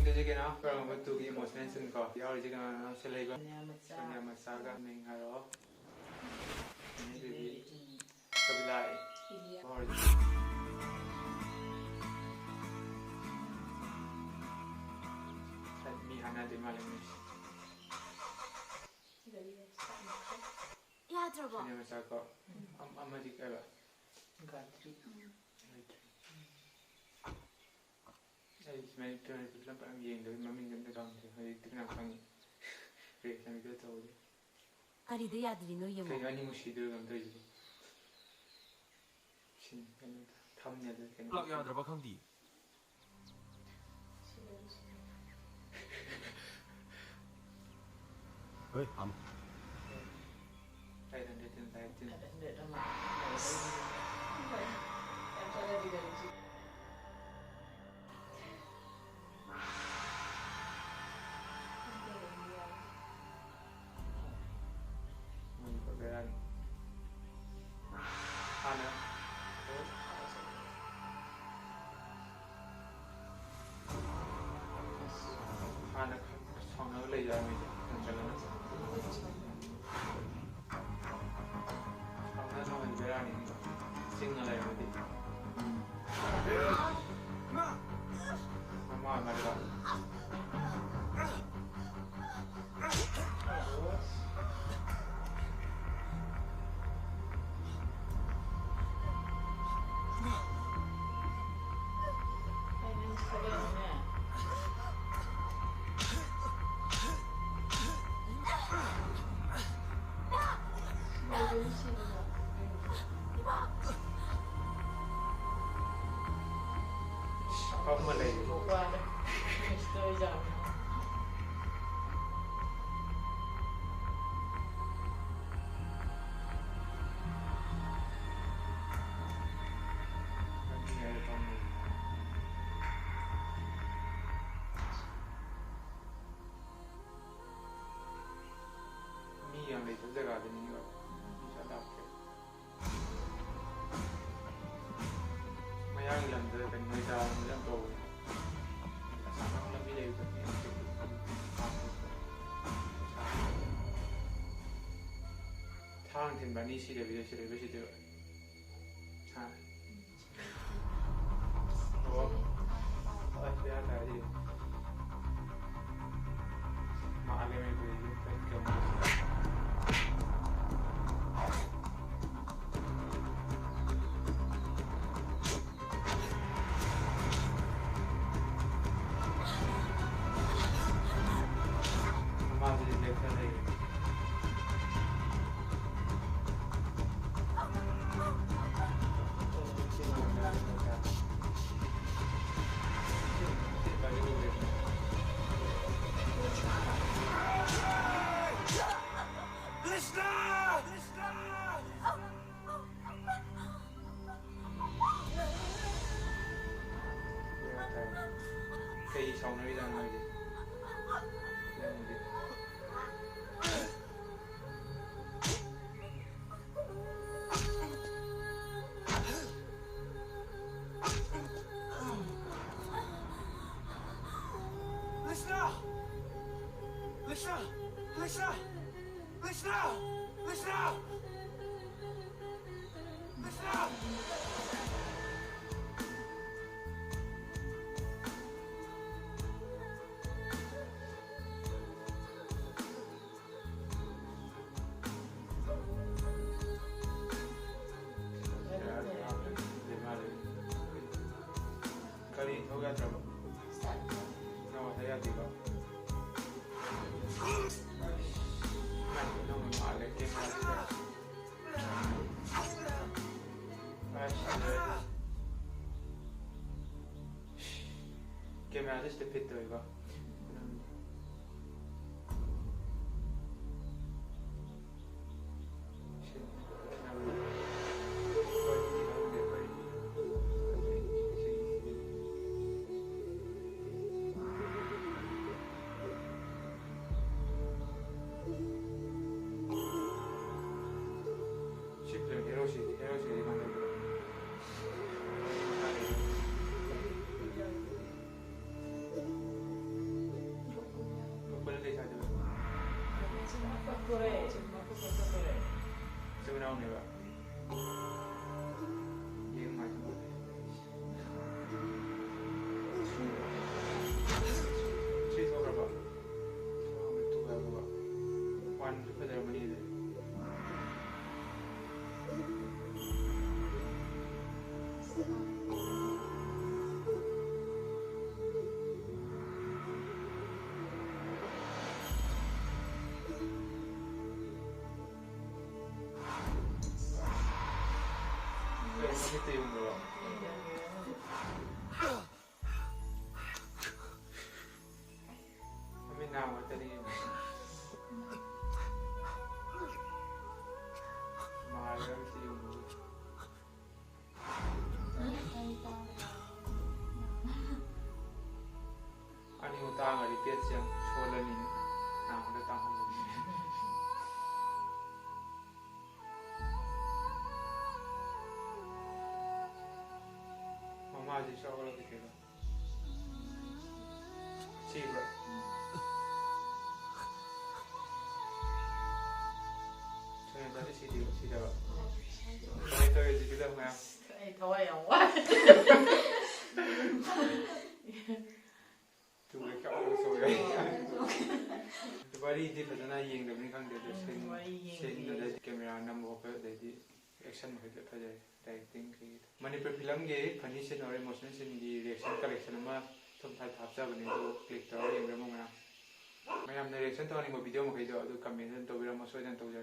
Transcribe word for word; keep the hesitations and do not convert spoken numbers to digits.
ꯑꯗꯨꯗꯤ ꯀꯩꯅꯣ, ꯀꯔꯝꯕ ꯇꯨꯒꯤ ꯏꯃꯣꯁꯅꯦꯜ ꯁꯤꯟ ꯀꯣ? ꯌꯥꯎꯔꯤꯁꯦ ꯀꯅꯥ ꯀꯅꯥ? ꯁꯦꯂꯩꯕ꯫ ꯁꯣꯅꯤꯌꯥ ꯃꯆꯥ꯫ ꯁꯣꯅꯤꯌꯥ ꯃꯆꯥꯒ ꯃꯤꯡ ꯍꯥꯏꯔꯛꯑꯣ꯫ ꯑꯅꯤꯗꯨꯗꯤ ꯀꯕꯤꯂꯥ꯫ ꯏꯂꯤꯌꯥ꯫ ꯍꯧꯔꯁꯤ꯫ ꯁꯠ ꯃꯤ ꯍꯥꯟꯅꯗꯤ ꯃꯥꯜꯂꯦ ꯃꯤꯁꯦ꯫ ꯌꯥꯗ꯭ꯔꯕꯣ? ꯁꯣꯅꯤꯌꯥ ꯃꯆꯥ ꯀꯣ꯫ ꯑꯝ-, ꯑꯃꯗꯤ ꯀꯩꯕ? ꯒꯥꯌꯇ꯭ꯔꯤ꯫ ꯒꯥꯌꯇ꯭ꯔꯤ꯫ ꯑꯩ ꯁꯨꯃꯥꯏꯅ ꯇꯧꯔꯒ ꯐꯤꯂꯝ ꯐꯖꯅ ꯌꯦꯡꯗꯕꯩ ꯃꯃꯤꯡꯗꯤ ꯑꯝꯇ ꯈꯪꯗ꯭ꯔꯦ꯫ ꯍꯧꯖꯤꯛꯇꯤ ꯀꯅꯥꯝ ꯈꯪꯉꯤ꯫ ꯔꯤꯌꯦꯛꯁꯟ ꯚꯤꯗꯤꯑꯣ ꯇꯧꯕꯒꯤ꯫ ꯀꯔꯤꯗ ꯌꯥꯗ꯭ꯔꯤꯅꯣ ꯌꯦꯡꯉꯣ꯫ ꯀꯩꯅꯣ ꯑꯅꯤꯃꯨꯛ ꯁꯤꯗꯣꯏꯔꯣ ꯀꯩꯅꯣ ꯇꯧꯔꯤꯁꯤꯕꯣ? ꯁꯤꯟ ꯀꯩꯅꯣ ꯊꯝꯅꯦꯗ ꯀꯩꯅꯣ꯫ ꯄꯨꯂꯞ ꯌꯥꯗ꯭ꯔꯕ ꯈꯪꯗꯦ꯫ ꯍꯣꯏ, ꯑꯃ꯫ Five hundred and five. ꯃꯣꯏ ꯕꯦꯔꯥꯅꯤ꯫ ꯍꯥꯟꯅ ꯍꯥꯟꯅ ꯈꯔ ꯁꯥꯎꯅꯕ ꯂꯩꯖꯔꯝꯃꯤꯗ, ꯅꯠꯇ꯭ꯔꯒꯅ ꯁꯥꯎꯅ ꯁꯥꯎꯅ ꯕꯦꯔꯥꯅꯤ꯫ ꯆꯤꯡꯅ ꯂꯩꯔꯝꯃꯗꯤ꯫ ꯃꯃꯥ ꯃꯔꯤꯗ꯫ ꯐꯝꯃ ꯂꯩ꯫ ꯃꯤ ꯌꯥꯝ ꯂꯩꯇꯕ ꯖꯒꯥꯗꯅꯤꯕ꯫ ꯃꯤ ꯁꯠ ꯂꯥꯛꯇ꯭ꯔꯦ꯫ ꯃꯌꯥꯡꯒꯤ ꯂꯝꯗ ꯀꯩꯅꯣ ꯅꯣꯏꯗꯥ ꯂꯝꯗ ꯌꯥꯝ ꯇꯧꯕꯅꯦ꯫ ꯑꯁꯥꯡꯕ ꯂꯝꯕꯤ ꯂꯩ꯫ ꯊꯤꯟꯕ ꯑꯅꯤ ꯁꯤꯗꯕꯤꯗ ꯁꯤꯗ ꯂꯣꯏ ꯁꯤꯗꯣꯏꯕ꯫ ꯍꯥ? ꯑꯣ꯫ ꯑꯁ, ꯕꯦꯔꯥ ꯇꯥꯔꯦ ꯁꯤꯗꯤ꯫ ꯃꯥ ꯑꯥ ꯂꯩꯔꯝꯃꯦ ꯑꯗꯨꯗꯤ꯫ ꯀꯩꯅꯣ꯫ ꯃꯥꯁꯦ ꯂꯦꯞꯇ ꯂꯩꯔꯦ꯫ ꯀꯩ ꯁꯥꯎꯅꯔꯤꯖꯥꯠꯅꯣ ꯃꯣꯏꯗꯤ? ꯅꯪꯗꯤ꯫ ꯀꯔꯤ ꯊꯧ ꯌꯥꯗ꯭ꯔꯕ? ꯅꯪ ꯋꯥꯏꯐꯥꯏ ꯌꯥꯗ꯭ꯔꯤꯕ? ꯑꯁ, ꯅꯪ ꯃꯥꯜꯂꯦ, ꯀꯦꯃꯦꯔꯥꯁꯤꯗ꯫ ꯑꯁ, ꯀꯦꯃꯦꯔꯥꯁꯦ ꯁꯤꯗ ꯐꯤꯠ ꯇꯧꯋꯤꯀꯣ꯫ ꯁꯤ ꯐꯤꯂꯝ ꯍꯦꯔꯣꯁꯤ, ꯍꯦꯔꯣꯁꯤ ꯀꯃꯥꯏꯅ ꯇꯧꯒꯦ? ꯃꯈꯣꯏꯅ ꯀꯩ ꯁꯥꯗꯣꯏꯕ? ꯃꯈꯣꯏꯅ ꯀꯩ ꯁꯥꯗꯣꯏꯕ? ꯏꯅꯥꯎꯅꯦꯕ꯫ ꯌꯦꯡ ꯅꯨꯡꯉꯥꯏꯇꯕ꯫ ꯊ꯭ꯔꯤ ꯊꯣꯛꯈ꯭ꯔꯕ? ꯇꯨ ꯍꯥꯏꯕ꯫ ꯋꯥꯟꯁꯨ ꯐꯖꯔꯝꯃꯅꯤ ꯑꯗꯨꯗꯤ꯫ ꯀꯩꯅꯣ ꯃꯃꯤꯠꯇ ꯌꯨꯡꯕ꯭ꯔꯣ? ꯃꯃꯤꯠ ꯅꯥ ꯉꯥꯛꯇꯅꯤ ꯌꯨꯡꯕ꯫ ꯃꯥꯔꯒ ꯃꯃꯤꯠꯇ ꯌꯨꯡꯕ꯫ ꯑꯅꯤꯃꯨꯛ ꯇꯥꯡꯉꯗꯤ ꯄꯦꯠꯁꯦ ꯌꯥꯝ ꯁꯣꯜꯂꯅꯤ꯫ ꯅꯥꯕꯗ ꯇꯥꯡꯍꯜꯂꯅꯤ꯫ ꯃꯃꯥꯁꯤ ꯆꯥꯎꯈꯠꯂꯛꯀꯦ ꯀꯩꯅꯣ꯫ ꯁꯤꯕ꯭ꯔꯥ? ꯁꯣꯅꯤꯌꯥ ꯆꯥꯁꯤ ꯁꯤꯗꯤ ꯁꯤꯗꯕ꯫ ꯀꯃꯥꯏꯅ ꯇꯧꯔꯤ ꯍꯧꯖꯤꯛꯀꯤꯗꯣ ꯃꯌꯥꯝ? ꯑꯩ ꯊꯋꯥꯏ ꯌꯥꯝ ꯋꯥꯏ꯫ ꯇꯨꯒ ꯀꯌꯥ ꯁꯣꯏꯔꯦ꯫ ꯋꯥꯔꯤꯗꯤ ꯐꯖꯅ ꯌꯦꯡꯗꯕꯅꯤ ꯈꯪꯗꯦ, ꯑꯗꯣ ꯎꯝ, ꯁꯤꯟ-, ꯋꯥꯔꯤ ꯌꯦꯡꯗꯦ꯫ ꯁꯤꯟꯗꯨꯗ ꯀꯦꯃꯦꯔꯥ ꯅꯝꯕ ꯈꯣꯠꯄ, ꯑꯗꯩꯗꯤ action ꯃꯈꯩꯗꯤ ꯐꯖꯔꯦ, directing ꯀꯩꯀꯩꯗꯣ꯫ ꯃꯅꯤꯄꯨꯔ ꯐꯤꯂꯝꯒꯤ funny scene or emotional sceneꯒꯤ reaction collection ꯑꯃ ꯊꯨꯝ ꯊꯥ ꯍꯥꯞꯆꯕꯅꯦ, ꯑꯗꯨ click ꯇꯧꯔꯒ ꯌꯦꯡꯕꯤꯔꯝꯃꯣ ꯃꯌꯥꯝ꯫ ꯃꯌꯥꯝꯅ reaction ꯇꯧꯍꯟꯅꯤꯡꯕ video ꯃꯈꯩꯗꯣ ꯑꯗꯨ comment ꯑꯗꯨꯝ ꯇꯧꯕꯤꯔꯝꯃꯣ, ꯁꯣꯏꯗꯅ ꯇꯧꯖꯔꯛꯀꯦ꯫